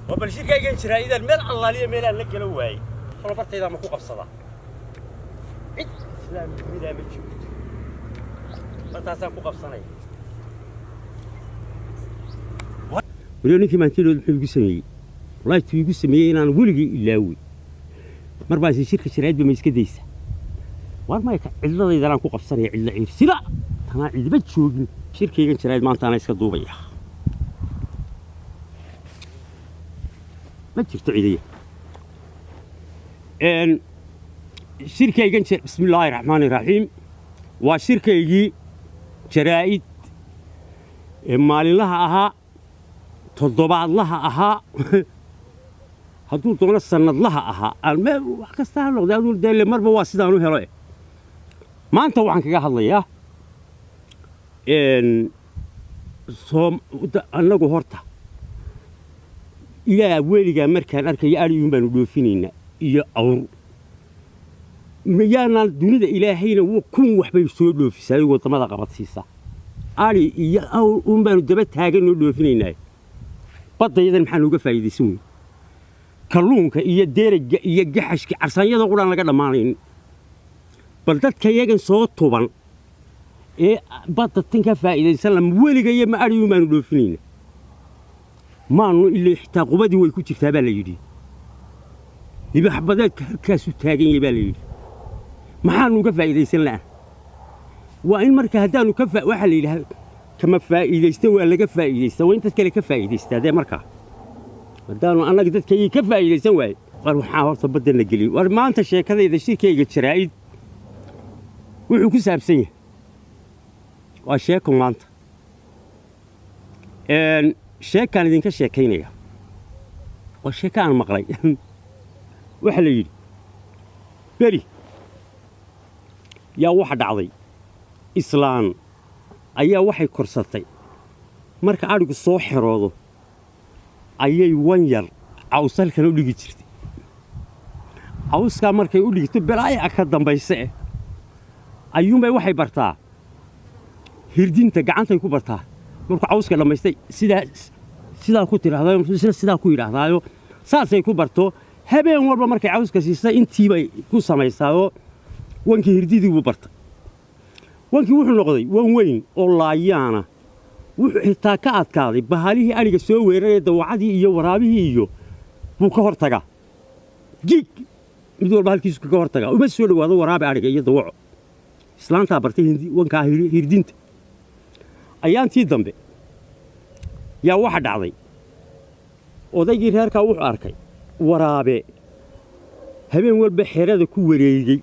Oo bal shirkaygan jiraa meel allaaliya meelaan la gala waayey, holobartaydaa ma ku qabsadaa? Cid islaam midaa ma joogto, bartaasaan ku qabsanaya. Weliba ninkii maantidood muxuu igu sameeyey? Wallaahi tuu igu sameeyey inaan weligii ilaawey. Mar baa shirka jaraa'idba ma iska daysa? War mayka cidladaydanaan ku qabsanaya, cidla ciirsida tanaa cidba joogin. Shirkaygan jaraa'id maanta anaa iska duubaya, ma jirto ciidaya. Shirkaygan, bismi illaahi raxmaani raxiim, waa shirkaygii jaraa'id ee maalinlaha ahaa, toddobaadlaha ahaa, hadduu doono sannadlaha ahaa, wax kasta ha noqday, aduu dee marba waa sidaan u helo. Maanta waxaan kaga hadlayaa annagu horta ilaa weligaa markaan arkayo adhiyuun baanu dhoofinaynaa iyo awr. Miyaanaan dunida ilaahayna kun waxbay soo dhoofisaa, waddamada qabadsiisa. Adhi iyo awr uun baanu daba taaganoo dhoofinaynaa. Baddayadan maxaa nooga faa'iidaysan wey? Kalluunka iyo derega iyo gaxashka carsaanyada quraan laga dhammaanayn. Bal dadka iyagan soo tuban ee badda tan ka faa'iidaysan lama weligayo, ma adhiyuun baanu dhoofinayna? Maanu ilaa xitaa qubadii way ku jirtaa baa la yidhi. Libaaxbadeedka halkaasuu taagan yahay baa la yidhi. Maxaanu uga faa'iidaysan la'an? Waa in marka haddaanu ka waxaa la yidhaha kama faa'iidaysta, waa laga faa'iidaystaa. Waa in dad kale ka faa'iidaystaa. Dee markaa haddaanu annaga dadkaygii ka faa'iidaysan waaye, war waxaa horta badda la geliyey. War maanta sheekadayda, shirkayga jaraa'id wuxuu ku saabsan yahay waa sheeko. Maanta sheekaan idinka sheekaynaya waa sheeko aan maqlay. Waxaa la yidhi beri yaa waxa dhacday, islaan ayaa waxay korsatay marka adhigu soo xeroodo ayay wan yar cawsalkan u dhigi jirtay. Cawskaa markay u dhigto, balaaya ka dambayse eh, ayuunbay waxay bartaa hirdinta, gacantay ku bartaa. Markuu cawska dhammaystay sidaa sidaa ku tidhaahdayo, isna sidaa ku yidhaahdaayo, saasay ku barto. Habeen walba markay cawska siisay intiibay ku samaysaayoo wankii hirdidii buu bartay. Wankii wuxuu noqday wan weyn oo laayaana. Wuxuu xitaa ka adkaaday bahalihii adhiga soo weeraraya, dawacadii iyo waraabihii iyo buu ka hor tagaa. Giig mid walba halkiisu kaga hor tagaa, uma soo dhowaado waraabi adhiga iyo dawaco. Islaantaa bartay wankaa hirdinta. Ayaantii dambe yaa waxa dhacday, odaygii reerkaa wuxuu arkay waraabe habeen walba xerada ku wareegey.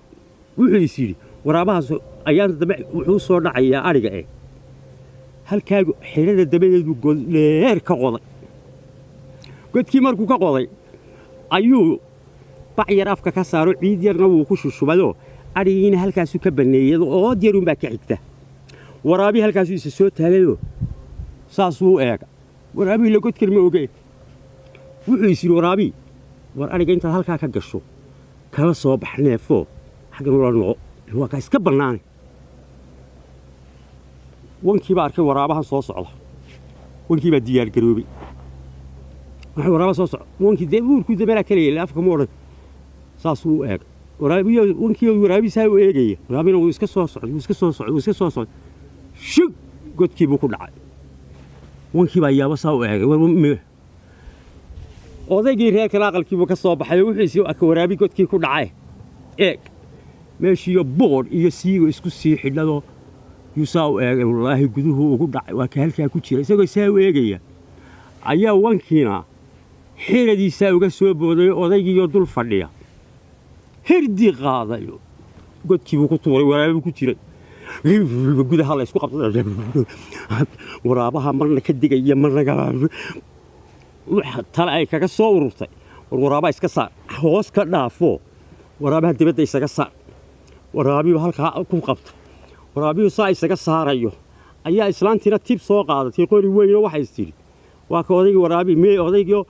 Wuxuu is yidhi waraabahaas ayaanta dambe wuxuu soo dhacayaa adhiga eh. Halkaagu xerada dabadeedu god dheer ka qoday. Godkii markuu ka qoday ayuu bac yar afka ka saaro, ciid yarna wuu ku shushubayoo adhigiina halkaasuu ka banneeyey. Ood yarunbaa ka xigta. Waraabii halkaasuu isa soo taagayoo saasuu u eega. Waraabii la godkan ma oge. Wuxuu is yidhi waraabii, war adhiga intaad halkaa ka gasho kala soo bax neefoo xaggan ula noqo, waa kaa iska bannaane. Wankii baa arkay waraabahan soo socda. Wankii baa diyaargaroobay. Waxay waraaba soo socda. Wankii dee uurkuu dameelaa kala yeelay, afka ma odhan, saasuu u eegay waraabiyo. Wankii waraabisaa u eegaya, waraabina wuu iska soo socday, wuu iska soo socday, wuu iska soo socday. Shug, godkii buu ku dhacay. Wankii baa yaabo, saa u eegay. War odaygii reerkan aqalkiibuu ka soo baxay oo wuxuu is arka waraabi godkii ku dhacay. Eeg meeshiiyo boodh iyo siigo isku sii xidhadoo yuu saa u eegay. Wallaahi guduhu ugu dhacay, waa ka halkaa ku jira. Isagoo saa u eegaya ayaa wankiina xeradiisaa uga soo booday odaygiioo dul fadhiya, hirdii qaadayo, godkiibuu ku tuuray. Waraabibuu ku jiray. Gudaha la isku qabsaday, waraabaha marna ka digaya, marna waxa tale ay kaga soo ururtay, war waraabaha iska saar, hoos ka dhaafo, waraabaha dibadda isaga saar. Waraabiyu halkaa ku qabta, waraabiyu saa isaga saarayo ayaa islaantiina tib soo qaadatay, qori weynoo. Waxay is tidhi, waa ka odaygii waraabi mee, odaygii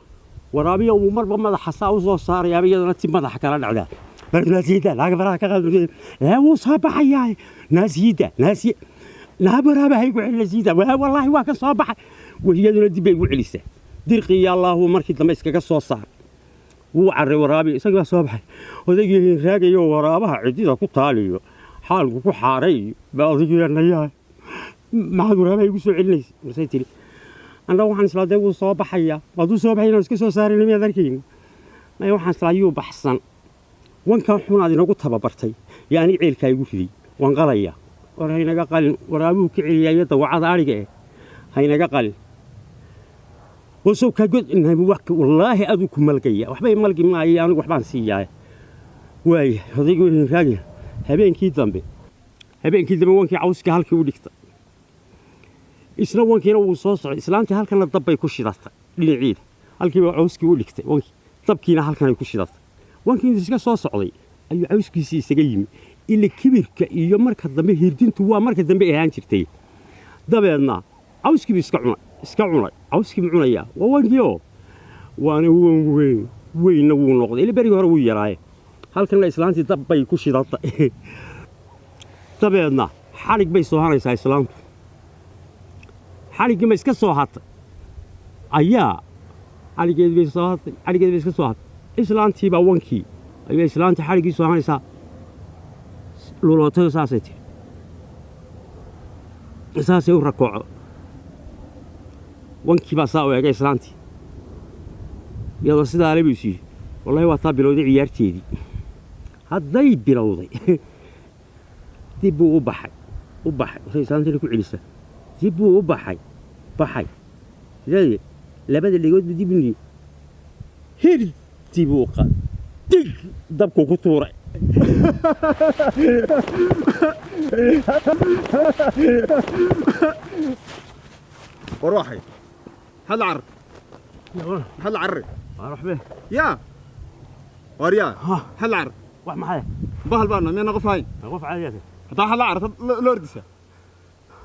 waraabiyo uu marba madaxa saa u soo saarayaaba, iyadana tib madaxa kala dhacdaa. Naasiyada laaga faraha ka qaad, wuu soo baxayaa. Naasiyada, naasiya naa, waraaba hay ku celin, naasiyada, wallaahi waa ka soo baxay. Iyaduna dib bay ugu celisaa. Dirqi iyo Allaahu markii dambe iskaga soo saar. Wuu carray waraabi, isagii baa soo baxay. Odaygii hinraagayo waraabaha ciddida ku taaliyo xaalku ku xaaray iyo baa odaygii nayahay, maxaad waraabaha igu soo celinaysa? Marsay tiri, annaga waxaan islaa dee wuu soo baxayaa. Hadduu soo baxay inaan iska soo saarayna miyaad arkayni? Maya, waxaan islaa yuu baxsan. Wankan xunaad inagu tababartay yaa aniga ceelkaa igu riday, waan qalayaa. War haynaga qalin, waraabuhu ka celiyaa iyo dawacada adhiga eh, haynaga qalin. Wasow kaa god wallaahi aduu ku malgaya, waxbay malgi maayo, anigu waxbaan siiyaa. Waaya, odaygii wuu raagaya. Habeenkii dambe wankii cawskii halkii u dhigtay, isna wankiina wuu soo socday. Islaantii halkana dabbay ku shidatay dhinaciida, halkiiba cawskii u dhigtay wankii, dabkiina halkanay ku shidatay. Wankii intuu iska soo socday ayuu cawskiisii isaga yimi. Ila kibirka iyo marka dambe hirdintu waa marka dambe ahaan jirtay. Dabeedna cawskiibu iska cunay, iska cunay, cawskiibuu cunayaa. Waa wankiioo waana wan weyn weynna wuu noqday, ila berigii hore wuu yaraaye. Halkanna islaantii dab bay ku shidatay. Dabeedna xadhig bay soo hanaysaa islaantu. Xadhiggii ma iska soo hatay ayaa xadhiggeedii bay soo hatay, xadhiggeedii bay iska soo hatay. Islaantii baa wankii ayaa islaantii xadhiggii soo hanaysaa, lulootay, saasay tiri, saasay u rakooco. Wankii baa saa u eegay islaantii iyadoo sidaa le buu is yidhi, wallahi waa taa bilowday ciyaarteedii. Hadday bilowday dib buu u baxay, u baxay. Wasay islaantiina ku celisa. Dib buu u baxay, baxay sidee labada dhegoodba dib u hirdi buu qaaday, dig dabkuu ku tuuray. War waxay maxaad la carartay? Maxaad la carari? Waxbe. Yaa war yaa, maxaad la carartay? Wax maxay? Bahal baana miyana qof hayn? Qof caadiyaate. Haddaa waxaad la carartad la ordisa.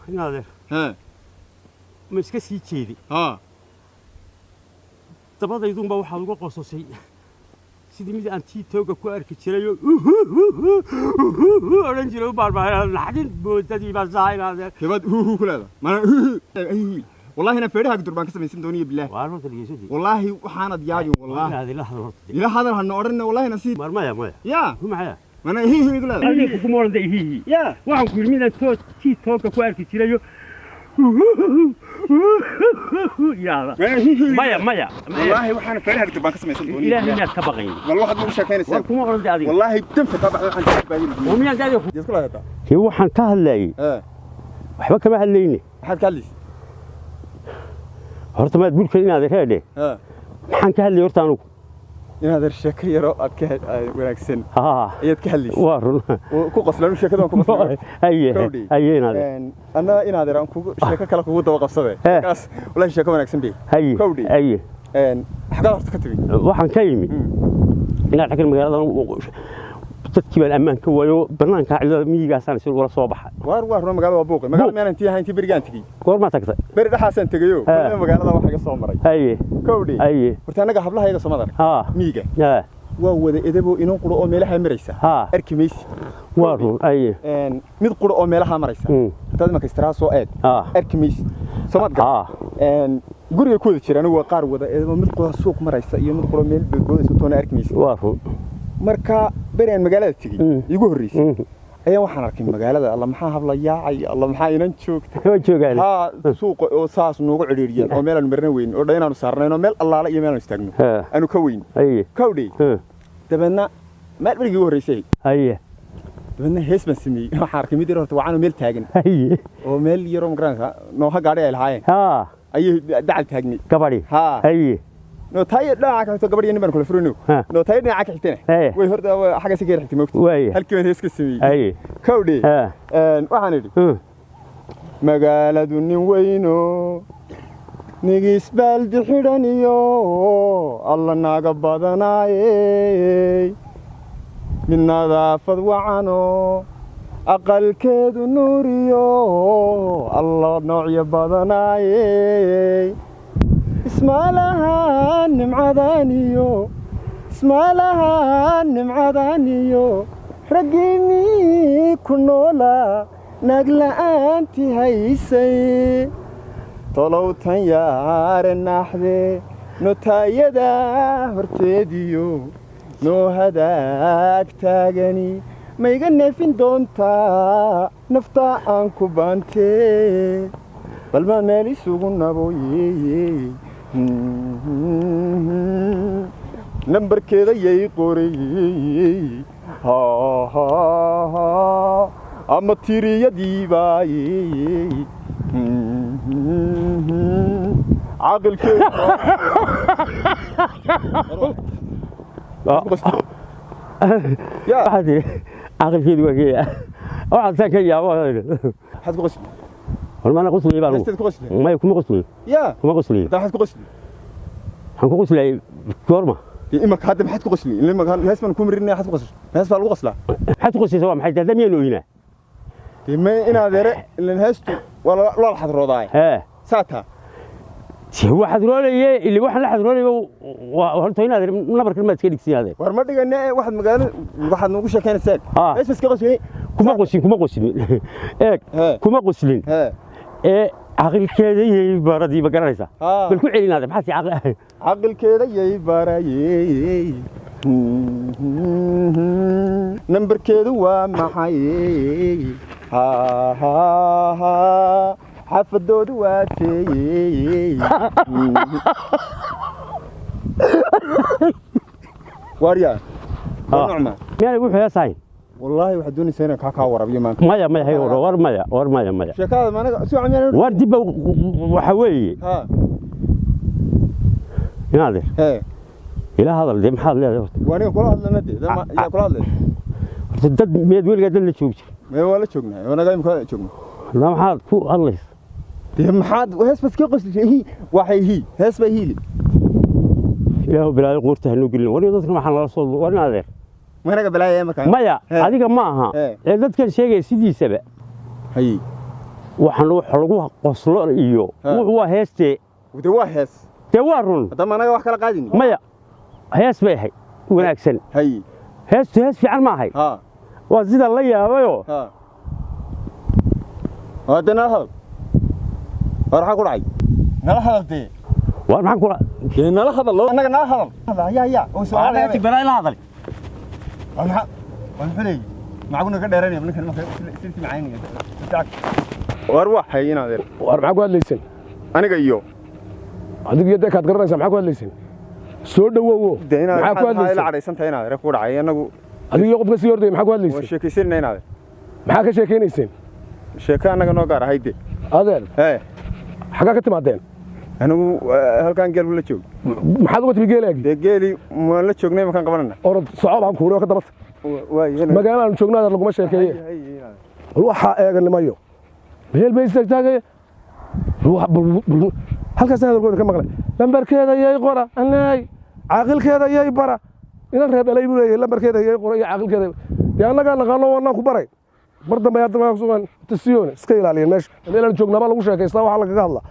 Inaadeer. Hee. Ma iska sii jeedi? Haa. Dabadaydunba waxaad uga qososay sidii mid aan tii tooga ku arki jirayoo odhan jiray u baarbaaray moodadii baa saa, inaadeer. Kebaad huhu ku leedahay mana? Wallahi inaan feedhaha gudur baan ka samaysan dooniyo bilaah. Waa horta dhegeysadii. Wallaahi waxaanad yaabin wallaahi. Inaad ila hadal horta. Ila hadal hana odhanna wallaahi nasiib. Mar maya, maya. Yaa. Ku maxaya? Mana hihi igu leedahay? Adiga kuguma odhan day hihi. Yaa. Waxaan ku yidhi midaan tii tooga ku arki jirayo yaada. Mana hihi? Maya, maya. Wallaahi waxaan feedhaha gudur baan ka samaysan dooniyo. Ilaahay miyaad ka baqayn? Wal waxaad nagu sheekaynaysaa. War kuma odhan day adiga. Wallaahi danka kaa baxday waxaan ka baadin. Oo miyaad adiga isku leedahay? Kii waxaan ka hadlayay. Ee. Waxba kama hadlayne. Maxaad ka hadlaysa? Horta maad bulka inaad reedhe. Ee. Maxaan ka hadlayay horta anugu? Inaad sheeko yaro aad ka wanaagsan haa ayaad ka hadlaysa. Waa run. Ku qoslaan sheekada waan ku qoslaan. Haye. Kowdhi. Haye inaad. Anna inaad yaraan kugu sheeko kale kugu daba qabsade. Eh. Kaas wallahi sheeko wanaagsan bay. Haye. Kowdhi. Haye. Xagaad horta ka timi? Waxaan ka yimi inaad xaggan magaalada dadkii baan ammaan ka waayo, bannaanka cidlada miyigaasaan si ula soo baxay. Waar waar runa, magaalada waa buuqay. Magaalada miyaanan tii ahayn tii berigaan tegey? Goormaa tagtay? Beri dhexaasaan tegayo. Eh. Magaalada waxa iga soo maray. Haye. Kowdhi. Haye. Horta annaga hablaha iyaga soo madar. Haa. Miyiga. Haa. Waa wada edebo, inan quro oo meelaha maraysa. Haa. Arki maysi. Waa run, haye. Mid quro oo meelaha maraysa. Intaad imanka istiraa soo eeg. Haa. Arki maysi. Soo mad gar. Haa. Guriga ku wada jira anigu waa qaar wada edebo, mid quro suuq maraysa iyo mid quro meel boodboodaysa toona arki maysi. Waa run. Marka beri aan magaalada tegey iigu horreysay ayaan waxaan arkay magaalada, alla maxaa habla yaacay, alla maxaa inan joogta. Waa joogaan. Haa, suuqa oo saas noogu cidhiidhiyeen oo meel aanu marna weyn oo dhan inaanu saarnayn oo meel allaala iyo meel aanu istaagno Haa. aanu ka weyn. Haye. Kowdhi. Hmm. Dabeedna meel berigii ugu horreysay. Haye. Dabeedna hees baan sameeyey. Waxaan arkay mid yar horta wacanoo meel taagan Haye. oo meel yaroo magaranaysa nooha gaadhi ay lahaayeen haa ayay dacal taagnay. Gabadhi? Haa. Haye. Nootaayo dhinaca ka xigto gabadh iyo nin baan kula furino. Ha. Nootaayo dhinaca ka xigtana Haye. way horta xagga si ka yar xigtay moogta. Waaya. Halkii baan hees ka sameeyey. Haye. Kowdhi. Haa. Waxaan idhi Hmm. magaaladu nin weyno nigisbaaldi xidhan iyo alla naaga badanaaye, mid nadaafad wacano aqalkeedu nuuriyo alla noocyo badanaaye, ismaalaha nimcadaniyo, ismaalaha nimcadaniyo raggiinnii ku noolaa naag la'aantii haysay. Tolowtan yaare naxde notaayada horteediyo noo hadaag taagani ma iga neefin doontaa naftaa aan ku baantee bal maa meel isugu naboye. Nambarkeeda yay qoray ama tiriyadiibaaye caqilkeedu. Ya. Waxaad tiri caqilkeedu waa geeya, waxaad saan ka yaabo. Maxaad ku qosli? War maana qosliyay baan. Heestaad ku qosli? Maya, kuma qosliyo. Ya. Kuma qosliyo. Hadda maxaad ku qosli? Waxaan ku qoslayay goorma? Dee imaka hadda maxaad ku qosli? Imaka hees baan ku marinaya, maxaad ku qosli? Hees baa lagu qoslaa? Maxaad ku qoslaysa? Waa maxay? Hadda miyaan ooyinaa? Dee ma inaad ere ilan heestu waa loo la xadroodaaye. Hee. Saataa. Waa xadroolaye ili waxaan la xadroolaya waa horta inaad nabarkan maad iska dhigsiin adeer. War ma dhigane ee waxaad magaalada waxaad noogu sheekeynaysaa. Ah. Hees baa iska qosliyey. Kuma qoslin, kuma qoslin, eeg. Hee. Kuma qoslin. Hee. Ee caqilkeeda iyo baradii ma garanaysaa? Ah. Bal ku celin adeer, maxaad caqil Caqilkeeda yay barayey, nambarkeedu waa maxay? Ha ha ha, xaafadoodu waa teeyey. Waaryaa waa nocma. Miyaan wuxuu heesahayn? Wallaahi waxaad doonaysaa inaan kaa warabiyo maanta. Maya, maya, hay, war maya, war maya, maya. Sheekada maanaga si wacan miyaan? War dibba waxa weeye. Ha. Inaadeer. Hee. Ila hadal dee, maxaad leedahay horta? Waa aniga kula hadlana dee yaa kula hadlay? Horta dad miyaad weligaa dad la joogi jir? Mee, waa la joognaa, wanaga imika joogna. Hadda maxaad ku hadlaysa? Dee maxaad hees bas ka qoslishay? Hi waxay hi hees bay hiili. Ilaahu bilaayo quurta hanuu gelin. War dadkan waxaan lala soo war inaadeer. Managa balaaya markaa. Maya. Hee. Adiga ma aha. Hee. Ee dadkan sheegaya sidiisaba Hay. Waxaan wax lagu qoslo iyo Hee. wuxuu waa heestee. Dee waa hees. Dee waa run. Hadda managa wax kala qaadini. Maya, hees bay ahayd wanaagsan. Hay. Heestu hees fiican ma ahayd? Ha. Waa sida la yaabayoo. Ha, hadda nala hadal. War maxaa ku dhacay? Nala hadal dee. War maxaan kula Dee nala hadal oo annaga nala hadal ya ya oo su'aal. Balaa la hadal. Waa maxaa? Waa muxuu leeyahay? Macaguna ka dheeranaya ninkan marka silti macaynaya. War waxay inaad War maxaa ku hadlaysan? Aniga iyo Adigu iyo dee kaad garanaysaa, maxaa ku hadlaysan? Soo dhawowo. Dee inaad maxaa ku maxaa ila hadlaysan? cadhaysan tahay inaad ku dhacay anagu? Adigu iyo qofka sii ordaya maxaa ku Waa hadlaysan? Sheekaysanayna inaad Maxaa ka sheekaynayseen? Sheeko annaga noo gaar ahayd dee. Adeer. Hee. Xaggaa ka timaadeen? Anigu halkaan geel la joog. Maxaad uga timi geelaagii? Dee geeli waan la joognay, makaan qabanana. Orod soco baan kuuri oo ka dabata. Waay. Magaalada aanu joogno adeer laguma sheekeeye. Bal waxaa eeganimayo meel bay istaagtaagaya halkaas hadalkooda ka maqlay: lambarkeeda yay qora anaay, caaqilkeeda yay bara. Inan reer dhalay buu leeyahay, lambarkeeda yay qora iyo caaqilkeeda. Dee annagaa naqaano, waanaan ku baray. Mar dambe hadda kusugan tasiyoone iska ilaaliyeen meesha. Meel aan joognaa lagu sheekaystaa, waxaa lagaga hadlaa.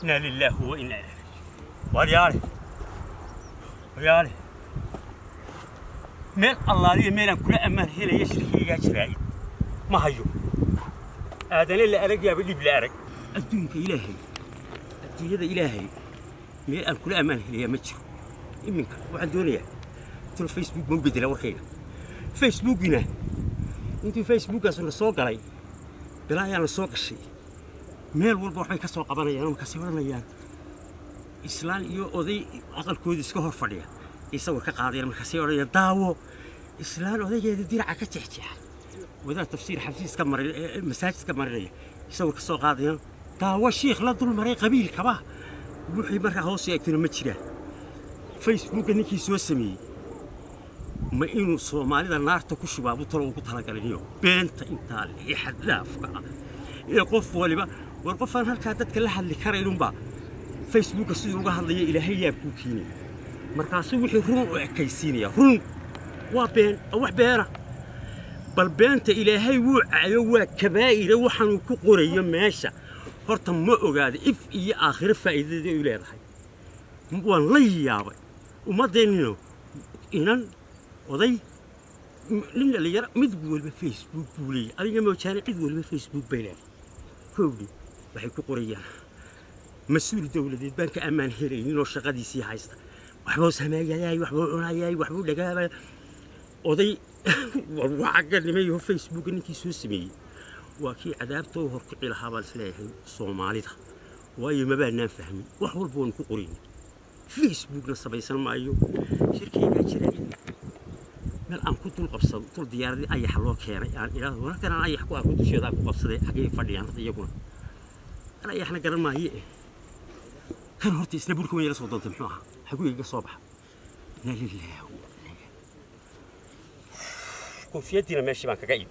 Inaa lilaahi wa inaa ilaihi raajicuun. Waryaale, waryaale, meel allaaliya meelaan kula ammaan helaya shirkiygaa jiraa'id ma hayo. Aadane la arag yaaba dhib la arag. Adduunka ilaahay, adduunyada ilaahay, meel aan kula ammaan helaya ma jiro. Iminka waxaan doonayaa talo Facebook ma u bedela warkayga. Facebookina intuu Facebookgaas na soo galay bilaayaa na soo gashay, meel walba waxbay ka soo qabanayaan oo markaasay odhanayaan islaan iyo oday aqalkooda iska hor fadhiya ay sawir ka qaadayaan, markaasay odhanayaan daawo islaan odaygeeda diraca ka jexjeexay, wadaad tafsiir xafiiska marin masaajidka marinaya sawir ka soo qaadayaan, daawo shiikh la dul maray qabiilkaba. Wixii markaa hoos eegtana ma jiraan. Facebooka ninkii soo sameeyey ma inuu soomaalida naarta ku shubaa buu talo ugu talagalinayo beenta intaa leh ee xad dhaafka ah ee qof waliba? War qofaan halkaa dadka la hadli karaynunbaa Facebooka siduu uga hadlaya ilaahay yaab kuu keenaya. Markaasuu wixii run u ekaysiinaya run waa been, wax beena. Bal beenta ilaahay wuu cayo, waa kabaa'ira waxaanuu ku qorayo meesha. Horta ma ogaada if iyo aakhiro faa'iidada ay u leedahay. Waan la yaabay ummaddeennino inan oday. Nin dhalinyaro mid waliba Facebook buu leeyahay, adiga moojaane cid waliba Facebook bay leedahay. Kowdhi waxay ku qorayaan mas-uul dowladeed baan ka ammaan helaynin oo shaqadiisii haysta, waxbuu sameeyayay, waxbuu cunayay, waxbuu dhagaabay. Oday wacaganimayo Facebook ninkii soo sameeyey waa kii cadaabta u horkici lahaa baan isleeyahay Soomaalida, waayo mabaanaan fahmin, wax walba waanu ku qorayna. Facebookna samaysan maayo. Shirkaygaa jira meel aan ku dul qabsado dul diyaaradii ayax loo keenay, aan idhaahdo halkan aan ayax ku arko dusheeda aan ku qabsaday. Xaggay fadhiyaan hadda iyaguna? An ayaxna garan maaye. Kan horta isna burka weyn ila soo doontay muxuu ahaa? Xaguu igaga soo baxa? Inaa lilaahi wa inaa. Koofiyaddiina meeshii baan kaga imi.